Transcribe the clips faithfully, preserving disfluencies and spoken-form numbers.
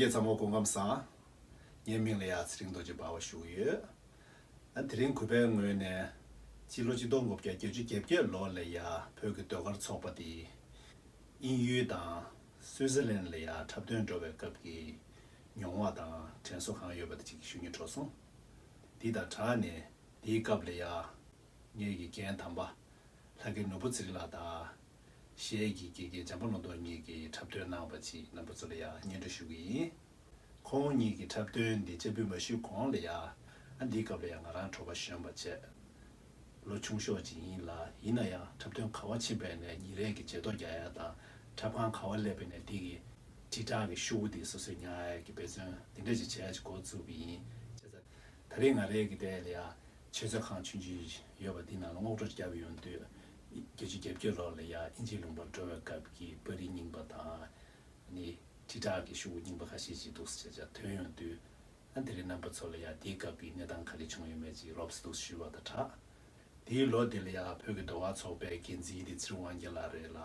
ཚང་མ་སྐུ་ཁམས་བཟང་། ངའི་མིང་ལ་ཡ་ཚེ་རིང་རྡོ་རྗེ་འབར་བ་ཞུ་གི་ཡོད། ཨ་དེ་རིང་གུས་པའི་ངོས་ནས་སྤྱི་ལོ་ཆིག་སྟོང་དགུ་བརྒྱ་བརྒྱད་ཅུ་གྱ་བརྒྱད་ལོ་ལ་ཡ་བོད་ཀྱི་ཟློས་གར་ཚོགས་པ་དེ་དབྱིན་ཡུལ་དང་སུའི་ཙར་ལན་ལ་ཡ་འཁྲབ་སྟོན་འགྲོ་བའི་སྐབས་ཀྱི་མྱོང་བ་དང་དྲན་གསོ་གང་ཡོད་པ་དེ་ཅིག་ཞུ་སྙིང་བྲོ་སོང་། དེ་དང་སྦྲགས་ནས་དེའི་སྐབས་ལ་ཡ་ངེད་ཀྱི་རྒན་དམ་པ་ལྷ་རྒན་ནོར་བུ་ཚེ་རིང་ལགས་དང་། གཞས་ཀྱི་དགེ་རྒན་བྱམས་པ་ལུང་རྟོགས་གཉིས་ཀྱིས་འཁྲབ་སྟོན་གནང་བ་ཅིག་རྣམ་པ་ཚོ་ལ་ཡང་སྙན་སྒྲོན་ཞུ་གི་ཡིན། ཁོང་གཉིས་ཀྱི་འཁྲབ་སྟོན་འདི་སྤྱན་འབུལ་མ་ཞུས་གོང་ལ་ཡང་ཨ་འདིའི་སྐབས་ལ་ཡང་ང་རང་གྲོགས་པ་གཞོན་པ་བྱས། ལོ་ཆུང་ཤོས་ཅིག་ཡིན་ལ་ཡིན་ན་ཡང་འཁྲབ་སྟོན་ག་བ་ཕྱིན་པའི་ནས་ཉིན་རེ་གི་བརྗེད་ཐོ་རྒྱག་ཡ་དང་འཁྲབ་ཁང་ག་བ་སླེབས་པའི་ནས་འདི་གི་དྲིལ་བསྒྲགས་ཀྱི་ཤོག་བུ་འདི་སོ་སོས་ཉར་ཡ་གི་འབད་བརྩོན་འདི་འདྲ་ཅིག་བྱས་ཅིག་འགོ་བཙུགས་པ་ཡིན། བྱས་ཙང་ད་རེས་ང་རའི་གི་དེ་ལ་ཡ། ཆོས་མཛོད་ཁང་ཆུང་ཆུང་ཡོད་པ་འདི་ནང་ལ་སྔོག་འགྲོ་བརྒྱབ་ཡོང་དུས། བརྒྱད་ཅུ་གྱ་བརྒྱད་ལོ་ལ་ཡ་ཨིན་ཇིའི་ལུང་པར་འགྲོ་བའི་སྐབས་ཀྱི་པར་རིས་རྙིང་པ་དང་། ནི་དྲིལ་བསྒྲགས་ཀྱི་ཤོག་བུ་རྙིང་པ་ཁ་ཤས་ཤིག་འདུག་སེ་བྱས་བྱས་ཐོན་ཡོང་དུས། ཨ་དེ་རིང་རྣམ་པ་ཚོ་ལ་ཡ་དེའི་སྐབས་ཀྱི་གནས་སྟངས་ག་རེ་བྱུང་ཡོད་མེད་ཅིག་རོབ་ཙམ་འདུག་ཞུས་པ་དང་སྦྲགས། དེའི་ལོ་དེ་ལ་ཡ་བོད་ཀྱི་ཟློས་གར་ཚོགས་པའི་འགན་འཛིན་དེ་ཚེ་རིང་དབང་རྒྱལ་ལགས་རེད་ལ།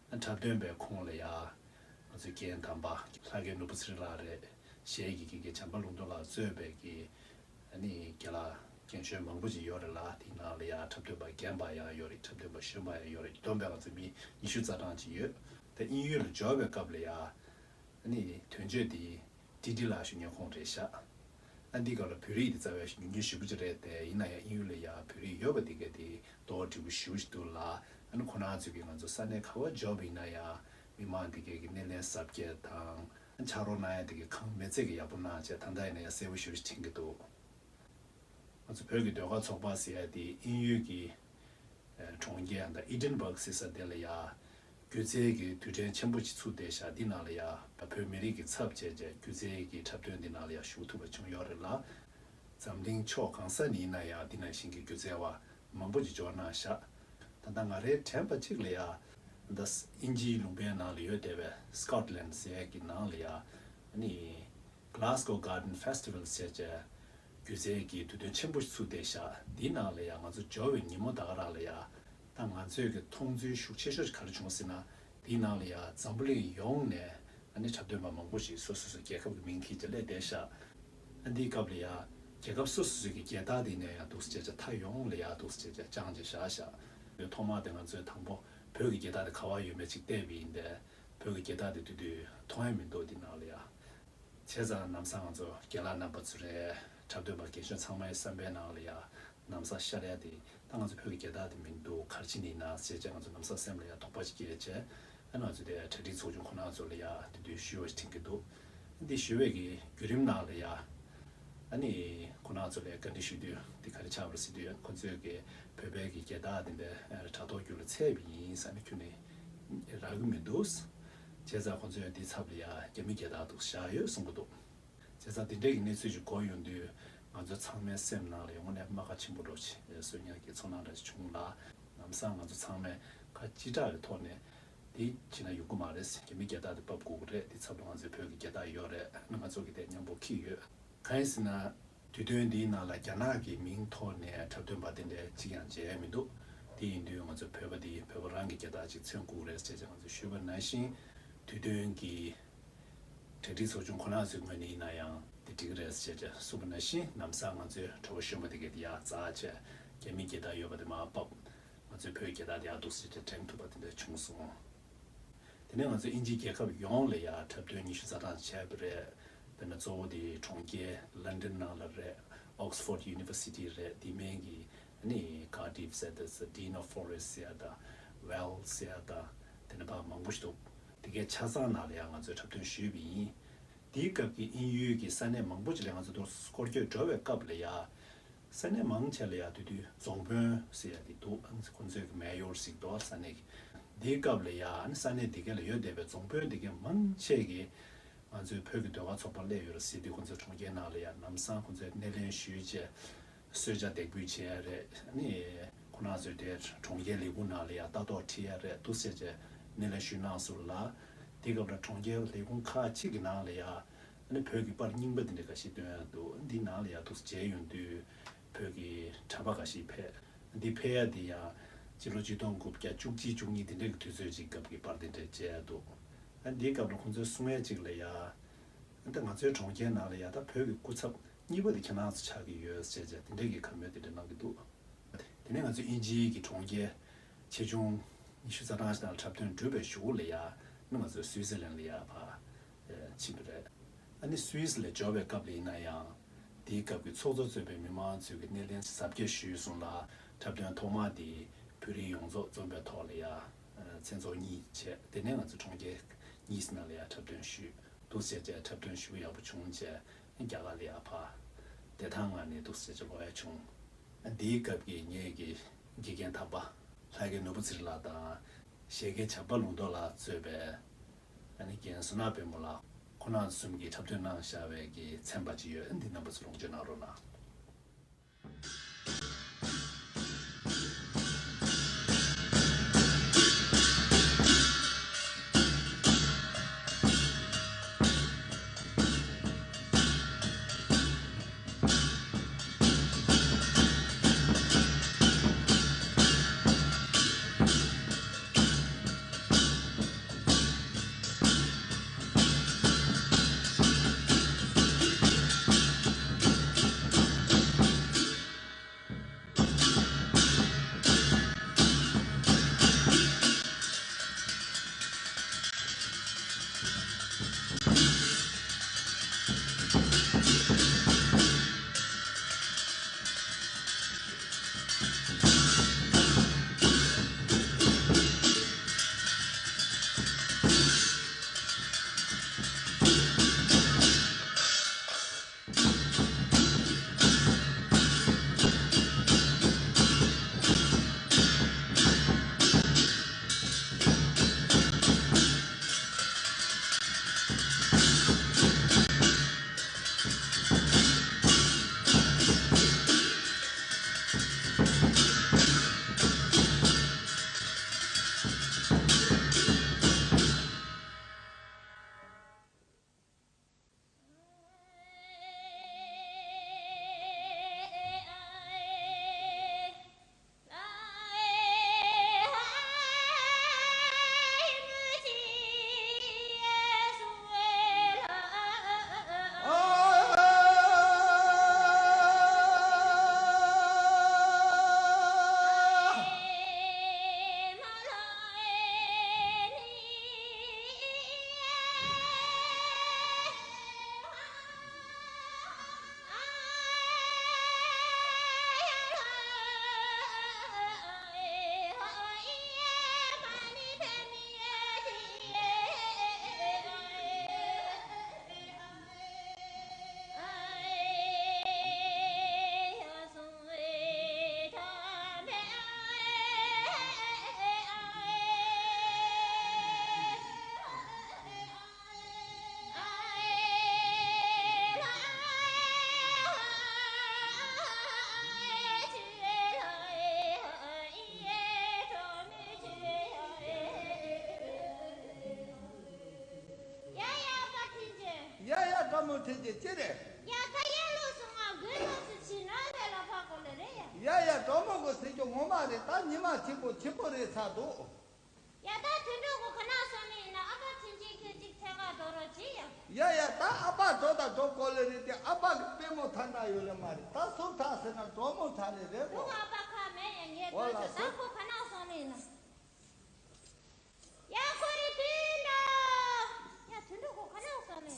འཁྲབ་སྟོན་པའི་ཁོངས་ལ་ཡ། ང་ཚོའི་རྒན་དམ་པ་ལྷ་རྒན་ནོར་བུ་ཚེ་རིང་ལགས་རེད། གཞས་ཀྱི་དགེ་རྒན་བྱམས་པ་ལུང་རྟོགས་ལགས་གཙོས་པའི་གི། ཨ་ནི་རྒན་ལགས་རྒན་གཞོན་མང་པོ་ཅིག་ཡོད་རེད་ལ་དེའི་ནང་ལ་ཡ་འཁྲབ་སྟོན་པ་རྒན་པ་ཡང་ཡོད་རེད། འཁྲབ་སྟོན་པ་གཞོན་པ་ཡང་ཡོད་རེད། བསྡོམས་པས་ང་ཚོ་མི་ཉི་ཤུ་རྩ་གྲངས་ཅིག་ཡོད། དེ་དབྱིན་ཡུལ་ལ་འབྱོར་བའི་སྐབས་ལ་ཡ། ཨ་ནི་དོན་གཅོད་དེ། ཀྲི་ཀྲི་ལགས་ཞུ་མཁན་ཁོང་རེད་ཤག་ཨ་འདི་ག་ལ་བོད་རིགས་དེ་རྩ་བའི་ཉུང་ཉུང་ཞེ་པོ་ཅིག་རེད་དེ། ཡིན་ན་ཡང་དབྱིན་ཡུལ་ལ་ཡ་བོད་རིགས་ཡོད་པ་དེ་ག་དེ་རྡོག་རྡོག་ཞེ་པོ་ཞིག་འདུག་ལ། ཨ་ནི་ཁོང་རྣམ་ཚོས་ཀྱིས་ང་ཚོ་ས་གནས་ག་བ་འབྱོར་བ་ཡིན་ན་ཡང་མི་མང་དེ་ག་གི་སྣེ་ལེན་གཟབ་རྒྱས་དང་། ཕྱག་རོགས་གནང་ཡ་དེ་ག་ཁང་མེད་ཚད་ཀྱི་ཡག་པོ་གནང་བྱས་ད་ལྟ་ཡིན་ན་ཡང་གསལ་པོ་ཞེ་པོ་ཞིག་དྲན་གྱི་འདུག་ང་ཚོ་བོད་ཀྱི་ཟློས་གར་ཚོགས་པ་ཟེར་ཡ་དེ་དབྱིན་ཡུལ་གྱི་གྲོང་ཁྱེར་ད་ཨི་ཌིན་སྦག་ཟེར་ས་དེ་ལ་ཡ། སྒྱུ་རྩལ་གྱི་དུས་དྲན་ཆེན་པོ་ཅིག་ཚུགས་བསྡད་ཤག་འདི་ནང་ལ་ཡ་བོད་མི་རིགས་ཀྱི་ཚབ་བྱས་བྱས་སྒྱུ་རྩལ་གྱི་འཁྲབ་སྟོན་འདི་ནང་ལ་ཡ་ཞུགས་ཐུབ་པ་བྱུང་ཡོད་རེད་ལ། འཛམ་གླིང་ཕྱོགས་གང་ས་ནས་ཡིན་ན་ཡང་འདི་ནང་བཞིན་གྱི་སྒྱུ་རྩལ་བ་མང་པོ་ཅིག་འབྱོར་གནང་ཤག་ད་ལྟ་ང་རའི་དྲན་པ་གཅིག་ལ་ཡ། ད་དབྱིན་ཇིའི་ལུང་པའི་ནང་ལ་ཡོད་བསྡད་པའི་སི་ཀོཊ་ལན་ཟེར་ཡ་གི་ནང་ལ་ཡ། ཨ་ནི། Glasgow Garden Festival ཟེར་བྱས། སྒྱུ་རྩལ་གྱི་དུས་སྟོན་ཆེན་པོ་ཞིག་ཚུགས་བསྡད་ཤག་འདིའི་ནང་ལ་ཡང་ང་ཚོ་འབྱོར་བའི་ཉིན་མོ་ད་ག་རང་ལ་ཡང་། ད་ང་ཚོས་ཀྱི་མཐོང་ཚུལ་ཤུགས་ཆེ་ཤོས་ཤིག་ག་རེ་བྱུང་ཟེར་ན། འདིའི་ནང་ལ་ཡང་འཛམ་བུ་གླིང་ཡོངས་ནས་ཨ་ནི་འཁྲབ་སྟོན་པ་མང་པོ་ཞིག་སོ་སོ་སོའི་རྒྱལ་ཁབ་ཀྱི་མིང་འཁྱེར་བྱས་སླེབས་བསྡད་ཤག་ཨ་འདིའི་སྐབས་ལ་ཡང་རྒྱལ་ཁབ་སོ་སོ་སོའི་གི་རྒྱལ་དར་འདི་ནས་ཡང་འདུག་སེ་བྱས་བྱས་མཐའ་ཡོངས་ལ་ཡང་འདུག་སེ་བྱས་བྱས་བཅངས་བྱས་བཞག་ཤག་ཐོག་མ་དེ་ང་ཚོས་དང་པོ་བོད་ཀྱི་རྒྱལ་དར་དེ་ག་བ་ཡོད་མེད་ཅིག་བལྟས་པ་ཡིན་ཏེ། བོད་ཀྱི་རྒྱལ་དར་དེ་དུས་དུས་མཐོང་ཡ་མི་འདུག་འདི་ནང་ལ་ཡང་། བྱས་ཙང་ལམ་སང་ང་ཚོ་རྒན་ལགས་རྣམ་པ་ཚོ་རེད། འཁྲབ་སྟོན་པ་རྒན་གཞོན་ཚང་མའི་བསམ་པའི་ནང་ལ་ཡ། ལམ་སང་ཤར་ཡ་དེ་ད་ང་ཚོ་བོད་ཀྱི་རྒྱལ་དར་དེ་མི་འདུག་ག་རེ་བྱས་ནས་ཡིན་ན་ཟེར་བྱས་ང་ཚོ་ལམ་སང་སེམས་ལ་ཡ་དོགས་པ་ཅིག་སྐྱེས་བྱས། ཨ་ང་ཚོ་དེ་གྲ་སྒྲིག་ཚོགས་ཆུང་ཁོ་ན་ཚོ་ལ་ཡ་དེ་དུས་ཞུ་བ་ཞིག་དྲན་གྱི་འདུག་འདི་ཞུ་བའི་གི་བརྒྱུད་རིམ་ནང་ལ་ཡ། ཨ་ནི་ཁོ་ན་ཚོ་ལ་བཀའ་འདྲི་ཞུ་དུས་འདི་ག་རེ་ཆགས་པ་རེད་ཟེར་དུས་ཁོ་ཚོས་གི་བོད་པའི་གི་རྒྱལ་དར་དེ་འདྲ་དྲ་ཐོག་བརྒྱུད་ལ་བཙལ་བ་ཡིན་ཟེར་ནས་ཁྱོན་ནས་རག་གི་མི་འདུག་བྱས་ཙང་ཁོ་ཚོས་འདི་ཚབ་ལ་ཡ་རྒྱ་མི་རྒྱལ་དར་འདུག་བཞག་ཡོད་གསུང་གི་འདུག་བྱས་ཙང་དེ་འདྲའི་གི་གནས་ཚུལ་ཞིག་གོ་ཡོང་དུས་ང་ཚོ་ཚང་མའི་སེམས་ནང་ལ་དངོས་གནས་རྨ་ཁ་ཆེན་པོ་འདྲ་ཞིག་གསོ་ཉར་གྱི་ཚོར་སྣང་འདྲ་ཞིག་བྱུང་ལ། ལམ་སང་ང་ཚོ་ཚང་མས་ཁ་ལྕེ་དྲག་གི་ཐོག་ནས་འདི་བྱས་ན་ཡོང་གི་མ་རེད། རྒྱ་མི་རྒྱལ་དར་དེ་ཕབ་དགོས་ཀྱི་རེད། དེ་ཚབ་ཏུ་ང་ཚོའི་བོད་ཀྱི་རྒྱལ་དར་ཡོད་རེད། ང་ཚོ་གི་དེ་མཉམ་པོ་འཁྱེར་ཡོད། གང་ཡིན་ཟེར་ན། དུས་སྟོན་འདིའི་ནང་ལ་རྒྱ་ནག་གི་མིང་ཐོག་ནས་འཁྲབ་སྟོན་པ་དེ་འདྲ་གཅིག་ཀྱང་མཇལ་ཡ་མི་འདུག་དེ་ཡིན་དུས་ང་ཚོ་བོད་པ་འདི་བོད་པ་རང་གི་རྒྱལ་དར་ཅིག་མཚོན་དགོས་རེད་ཟེར་བྱས་ང་ཚོས་ཞུས་པ་ནང་བཞིན། དུས་སྟོན་གྱི་གྲ་སྒྲིག་ཚོགས་ཆུང་ཁོ་ན་ཚོའི་ངོས་ནས་ཡིན་ན་ཡང་དེ་འགྲིག་གི་རེད་ཟེར་བྱས་གསུངས་པ་ནང་བཞིན་ལམ་སང་ང་ཚོའི་གྲོགས་པོ་གཞོན་པ་དེ་གས་དེ་ཡར་འཛེགས་བྱས་རྒྱ་མིའི་རྒྱལ་དར་ཡོད་པ་དེ་མར་ཕབ། ང་ཚོའི་བོད་རྒྱལ་དར་དེ་ཡར་འདུག་སེ་བྱས་དྲན་ཐུབ་པ་དེ་འདྲ་བྱུང་སོང་། དེ་ནས་ང་ཚོ་དབྱིན་ཇིའི་རྒྱལ་ཁབ་ཡོངས་ལ་ཡ་འཁྲབ་སྟོན་ཉི་ཤུ་རྩ་གྲངས་བྱས་པ་རེད། དཔེར་ན་གཙོ་བོ་དེ་གྲོང་ཁྱེར་ལན་ཌན་ནང་ལ་རེད། Oxford University རེད། དེ་མིན་གྱི་ནི་Cardiff ཟེར་ད་Dean of Forest ཟེར་ད་Wells ཟེར་ད་དེ་ནས་ཕར་མང་པོ་ཞིག་འདུག་དེ་གའི་ཆ་ཚང་ནང་ལ་ཡ་ང་ཚོས་འཁྲབ་སྟོན་ཞུས་པ་ཡིན། དེའི་སྐབས་ཀྱི་དབྱིན་ཡུལ་གྱི་ས་གནས་མང་པོ་ཅིག་ལ་ང་ཚོ་དུ་སྐོར་སྐྱོད་འགྲོ་བའི་སྐབས་ལ་ཡ། ས་གནས་མང་ཆེ་ལ་ཡ་དུས་དུས་རྫོང་དཔོན་ཟེར་ཡ་དེ་འདུག་ཁོང་ཚོས་ཀྱི་མེ་ཡོར་ཟེར་གྱི་འདུག་ས་གནས་ཀྱི། འདིའི་སྐབས་ལ་ཡ་ཨ་ནི་ས་གནས་འདི་ག་ལ་ཡོད་བསྡད་པའི་རྫོང་དཔོན་འདི་གའི་མང་ཆེ་གིས་ང་ཚོའི་བོད་ཀྱི་ཟློས་གར་ཚོགས་པ་སླེབས་ཡོད་རེད་ཟེར་དུས་ཁོང་ཚོའི་གྲོང་ཁྱེར་ནང་ལ་ཡ་ལམ་སང་ཁོང་ཚོས་སྣེ་ལེན་ཞུས་བྱས་གསོལ་ཇ་འདེགས་འབུལ་བྱེད་ཡ་རེད། ཨ་ནི་ཁོང་རྣམ་ཚོས་དེ་གྲོང་ཁྱེར་ལས་ཁུངས་ནང་ལ་ཡ་ལྟ་རྟོག་ཁྲིད་ཡ་རེད་འདུག་ཟེར་བྱས་སྣེ་ལེན་ཞུས་གནང་སོང་ལ། དེའི་སྐབས་ལ་གྲོང་ཁྱེར་ལས་ཁུངས་ཁག་ཅིག་གི་ནང་ལ་ཡ། ཨ་ནི་བོད་ཀྱི་པར་རྙིང་པ་འདི་འདྲ་འགའ་ཤས་སྟོན་ཡ་འདུག་འདི་ནང་ལ་ཡ་འདུག་མཇལ་ཡོང་དུས་བོད་ཀྱི་འཁྲབ་པ་འགའ་ཤས་ཕེབས། འདི་ཕེབས་ཡ་འདི་ཡང་སྤྱི་ལོ་ཆིག་སྟོང་དགུ་བརྒྱ་བཅུ་གཅིག་བཅུ་གཉིས་འདི་འདྲ་གི་དུས་ཚོད་ཅིག་སྐབས་ཀྱི་པར་འདི་འདྲ་མཇལ་ཡ་འདུག་ཨ་འདིའི་སྐབས་ལ་ཁོང་ཚོས་གསུང་ཡ་ཅིག་ལ་ཡ། ཨ་ ད་ང་ཚོའི་གྲོང་ཁྱེར་ནང་ལ་ཡ་ད་བོད་ཀྱི་སྐུ་ཚབ་གཉིས་པ་དེ་ཁྱེད་རང་ཚོ་ཆགས་ཀྱི་ཡོད་ཟེར་བྱས་དེ་འདྲའི་གི་བཀའ་མོལ་དེ་འདྲ་གནང་གི་འདུག་དེ་ནས་ང་ཚོ་དབྱིན་ཇིའི་གི་གྲོང་ཁྱེར་ཆེ་ཆུང་ཉི་ཤུ་རྩ་གྲངས་ཤིག་ནང་ལ་འཁྲབ་སྟོན་གྲུབ་པའི་གཞུག་ལ་ཡ་ནི་ང་ཚོ་སུའི་ཙི་ལན་ལ་ཡ་ཕར་ཕྱིན་པ་རེད། ཨ་ནི་སུའི་ཙི་ལ་འབྱོར་བའི་སྐབས་ལ་ཡིན་ན་ཡང་དེའི་སྐབས་ཀྱི་ཚོགས་གཙོ་གཙོས་པའི་མི་མང་ཚོས་ཀྱི་སྣེ་ལེན་གཟབ་རྒྱས་ཞུས་སོང་ལ། འཁྲབ་སྟོན་ཐོག་མ་དེ་བོད་རིགས་ཡོངས་རྫོགས་འཛོམས་པའི་ཐོག་ལ་ཡ་མཚན་ཚོགས་གཉིས་བྱས། དེ་ནས་ང་ཚོ་གྲོང་ཁྱེར་གཉིས་ནང་ལ་ཡ་འཁྲབ་སྟོན་ཞུས་འདུག་ཟེར་བྱས་འཁྲབ་སྟོན་ཞུ་ཡག་པོ་བྱུང་བྱས་རྒྱ་གར་ལ་ཡ་ཕར་བདེ་ཐང་ངང་ནས་འདུག་ཟེར་བྱས་ལོག་ཡ་བྱུང་། འདིའི་སྐབས་ཀྱི་ངེད་ཀྱི་དགེ་རྒན་དམ་པ་ལྷ་རྒྱལ་ནོར་བུ་ཚེ་རིང་ལགས་དང་། གཞས་མཁན་བྱམས་པ་ལུང་རྟོགས་ལགས་གཙོས་པའི་ཨ་ནི་རྒན་བསོད་ནམས་དཔལ་མོ་ལགས་ཁོང་རྣམ་གསུམ་གྱིས་འཁྲབ་སྟོན་གནང་བཞག་པའི་གི་ཚན་པ་ཅིག་ཡོད། འདི་རྣམ་པ་ཚོ་ལོངས་སྤྱོད་གནང་རོགས་གནང་། ཡ་ཡ་བཀའ་དྲིན་ཆེ། ཡ་ཡ་བཀའ་མོལ་དྲིན་ཆེ། ཅི་རེད། ཡ་ད་ཡར་ལོག་སོང་ང་དགུན་ལོག་སུ་ཕྱིན་ནོ་ལས་ལ་ཕ་གོ་ལེ་རེད་ཡ། ཡ་ཡ་གྲོགས་མོ་གོ་ཟེར་རྒྱུ་ངོ་མ་རེད། ད་ཉི་མ་ཆེན་པོ་ཆེན་པོ་རེད་ཚར་འདུག་ཡ་ད་དུད་འགྲོ་གོ་ག་ན་སོང་ནི་ཡིན་ན་ཨ་ཕ་དྲིན་ཆེ་ཁྱོད་ཅིག་ཐད་ཀར་འགྲོ་རོགས་གྱིས་ཡ། ཡ་ཡ་ད་ཨ་ཕ་འགྲོ་དང་འགྲོ་གོ་ལེ་རེད་དེ་ཨ་ཕ་གི་པུས་མོ་ཐག་ན་ཡོད་ལེ་མ་རེད། ད་སུ་ཐག་ཟེར་ན་གྲོགས་མོ་ཐག་ལེ་རེད་གོ། ཨ་ཕ་ཁ་མེད་ཡ། ངས་འགྲོ་ཆོག་ད་གོ་ག་ན་སོང་ནི་ཡིན་ན། ཡ་ཁོ་རེ་དུད་འགྲོ། ཡ་དུད་འགྲོ་ཁོ་ག་ན་སོང་ནི།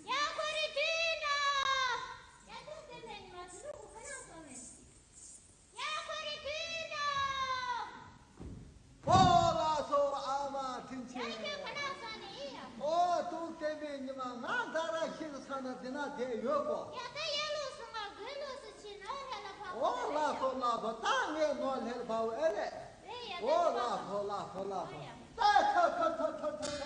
ཡ་ཁོ་རེ་དུད་འགྲོ། ཡ་ཐུག་དེ་ལས་ཉི་མ་དུད་འགྲོ་ཁོ་ག་ན་སོང་ནི། ཡ་ཁོ་རེ་དུད་འགྲོ། ཨོ་ལགས་སོ་ཨ་མ་དྲིན་ཆེ། ཡ་ཁྱོད་ག་ན་སོང་ནི་ཡིན་ཡ། ཨོ་ཐུག་དེ་ལས་ཉི་མ་ང་ད་ར་ཤི་གི་ས་ན་དེ་ན་དེ་ཡོད་གོ། ཡ་ད་ཡ་ལོ་སོང་ང་དགུན་ལོ་སུ་ཕྱིན་ནོ་ལྷ་ལ་ཕ་གོ། ཨོ་ལགས་སོ་ལགས་སོ། ད་ངས་ནོར་ལྷད་པའོ་ཨེ་རེད། རེད་ཡ། ཨོ་ལགས་སོ་ལགས་སོ་ལགས་སོ། ཨོ་ཡ། ད་ཐ་ཐ་ཐ།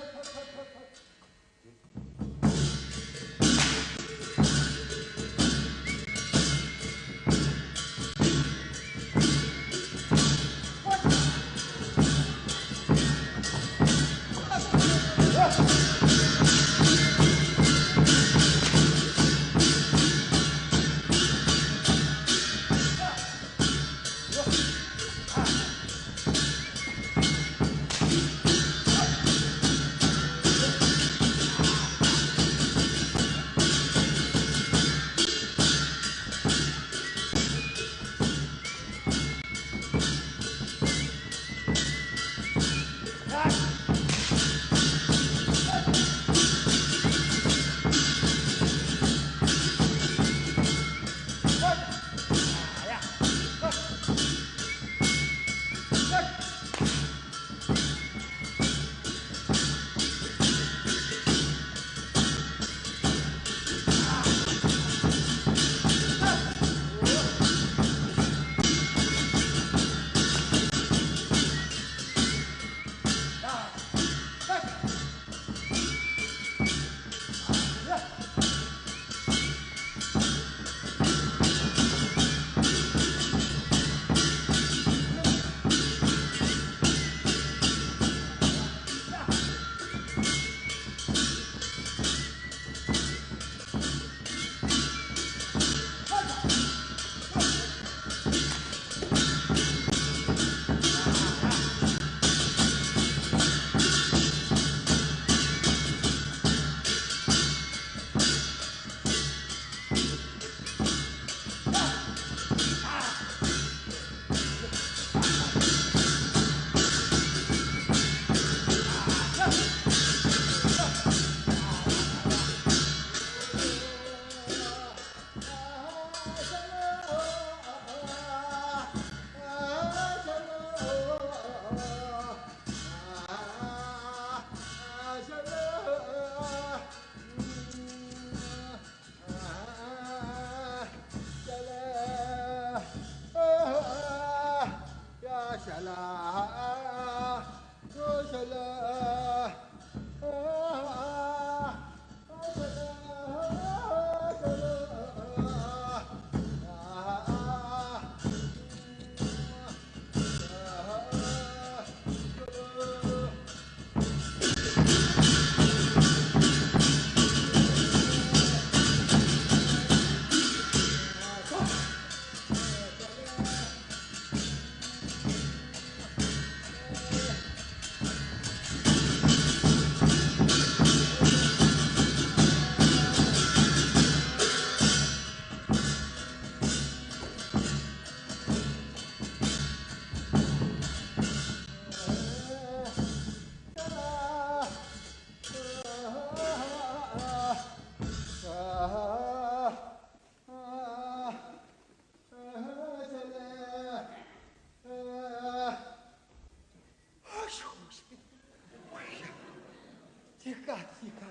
ཅི་ཀ་ཅི་ཀ་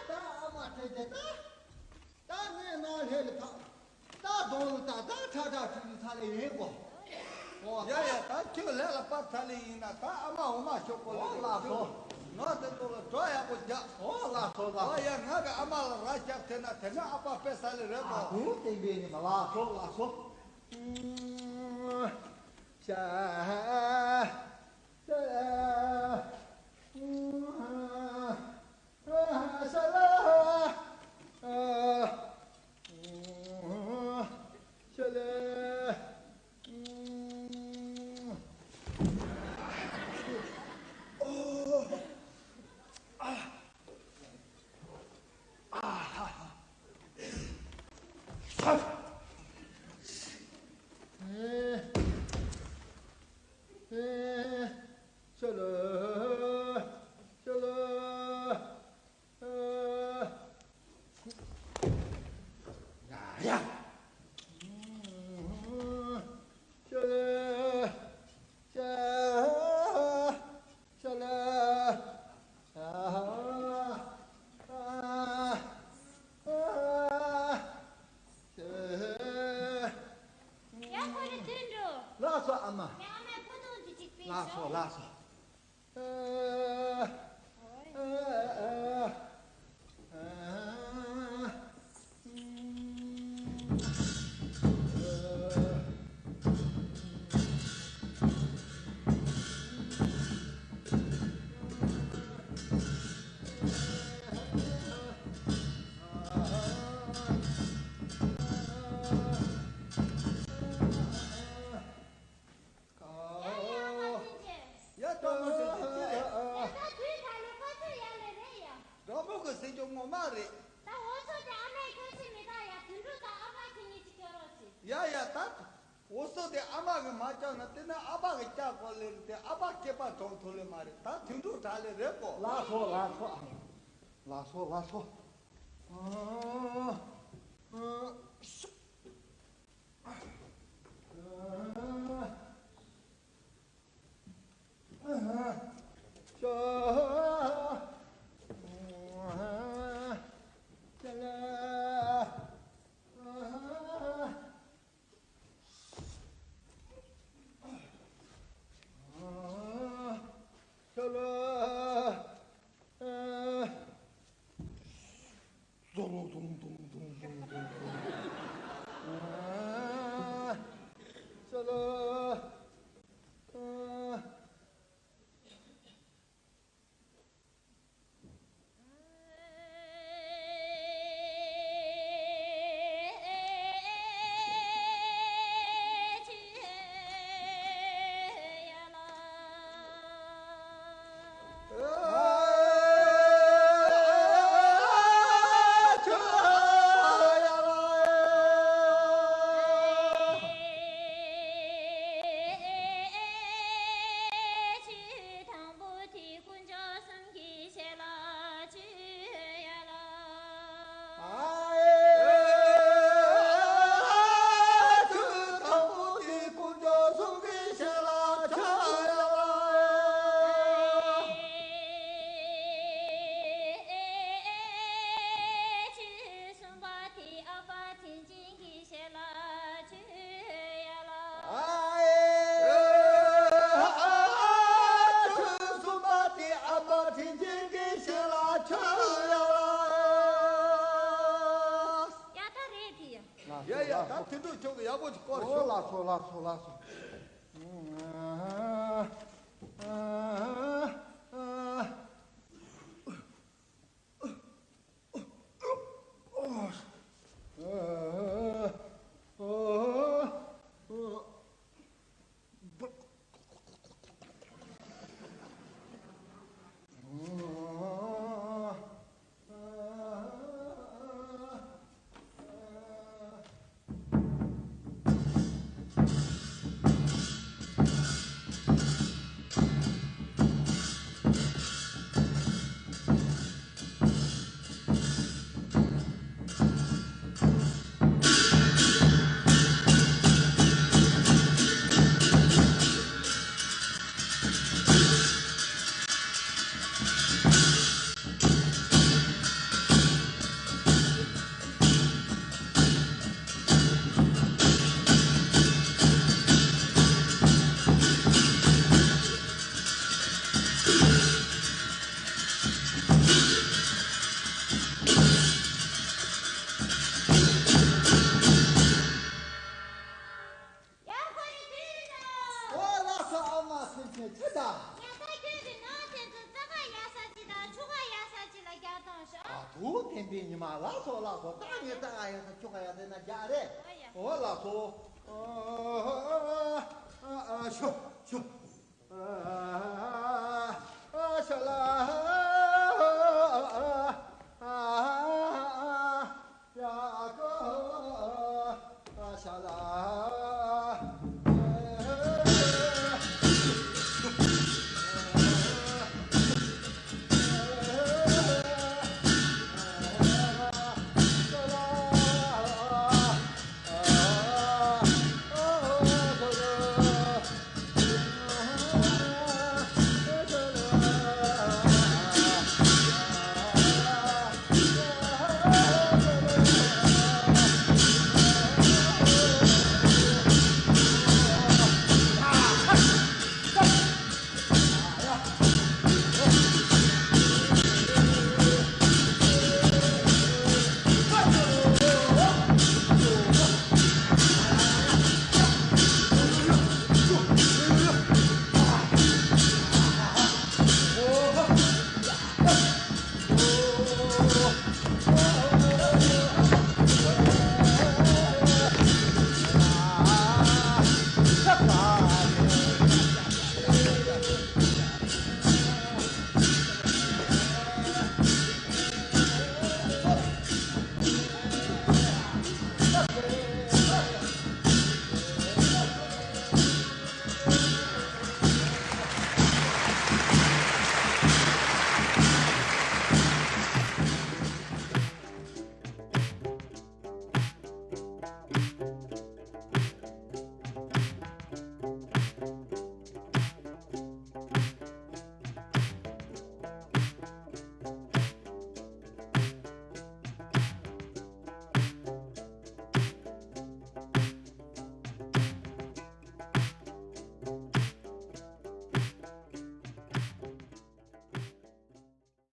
ད་ཨ་མ་དེ་དེ་ད། ད་ངའི་ནང་ལྷས་ལ་ད། ད་གདོང་ལ་ད་ད་ཁྲ་ཁྲ་བྲིས་ནས་ཚ་ལེ་ཡིན་གོ་ཡ་ཡ། ད་ཁྱོད་ལས་ལ་པར་ཚ་ལེ་ཡིན་ན་ད་ཨ་མ་འོ་མ་ཤོག་གོ་ལ་ལ་སོ། ང་དེ་ཚོ་ལ་གྲོ་ཡག་པོ་རྒྱག་ཨོ་ལ་སོ་ལ། ཨོ་ཡ། ང་གི་ཨ་མ་ལ་ར་ཤག་ཐེ་ན་དེ་ན་ཨ་ཕ་དཔེ་ས་ལེ་རེད་གོ་ཨ་ཁུ་སྟེང་པའི་ནི་མ་ལ་སོ་ལ་སོ། ཤ། ཤ། ཡ་ཁོ་རེ་དུད་འགྲོ། ལགས་སོ་ཨ་མ། ངའི་ཨ་མའི་ཕོ་ཐུང་དེ་གཅིག་སྤྲད་ལགས་སོ་ཤོག་ལགས་སོ། ཡ་ཡ་ཨ་མ་ཅན་ཅན་ཅི་རེད། ཡ་ད་དུས་ད་ལོ་ཁ་ཚོད་ཡ་ལེ་རེད་ཡ། དགྲ་བོ་གི་ཟེར་རྒྱུ་ངོ་མ་རེད། ད་འོ་ཚོད་དེ་ཨ་མའི་ཁ་ཆེ་མི་ད་ཡ་དུད་འགྲོ་ད་ཨ་ཕ་ཁྱེད་གཉིས་ཅིག་སྐྱོ་རོགས་བྱེད། ཡ་ཡ་ད། འོ་ཚོད་དེ་ཨ་མ་གི་མ་སྐྱོ་ན་དེ་ན་ཨ་ཕ་གི་སྐྱོ་གོ་ལེ་རེད་དེ་ཨ་ཕ་སྐྱེས་པ་གྲོངས་ཐུབ་ལེ་མ་རེད་ད་དུད་འགྲོ་དྲག་ལེ་རེད་གོ་ལགས་སོ་ལགས་སོ་ཨ་མ། ལགས་སོ་ལགས་སོ། ཨ། ཨ། ད་ཐུན་དྲུག་ཁྱོད་ཀྱིས་ཡག་པོ་ཅིག་སྐོར་ཨོ་ཤོག་ལགས་སོ། ལགས་སོ། ལགས་སོ། ཡ། ཁོ་རེ་དུས་ཡིན་ནོ། ཨོ་ལགས་སོ། ཨ་མ་སེམས་ཅན་ཅི་ད། ང་ད་ཁྱོད་ཀྱི་ནང་དེ་ཚོ་རྩྭ་ཁ་ཡག་ས་ཅིག་དང་ཆུ་ཁ་ཡག་ས་ཅིག་ལ་རྒྱག་བཏང་ཤོག་ཨ། ཐུགས་བདེན་པའི་ཉི་མ། ལགས་སོ། ལགས་སོ། ད་ངས་རྩྭ་ཁ་ཡག་ས་ཆུ་ཁ་ཡག་ས་ན་རྒྱག་རེད། ཨོ་ཡ། ཨོ་ལགས་སོ། ཨ་ཨ་ཨ་ཤོ་ཤོ།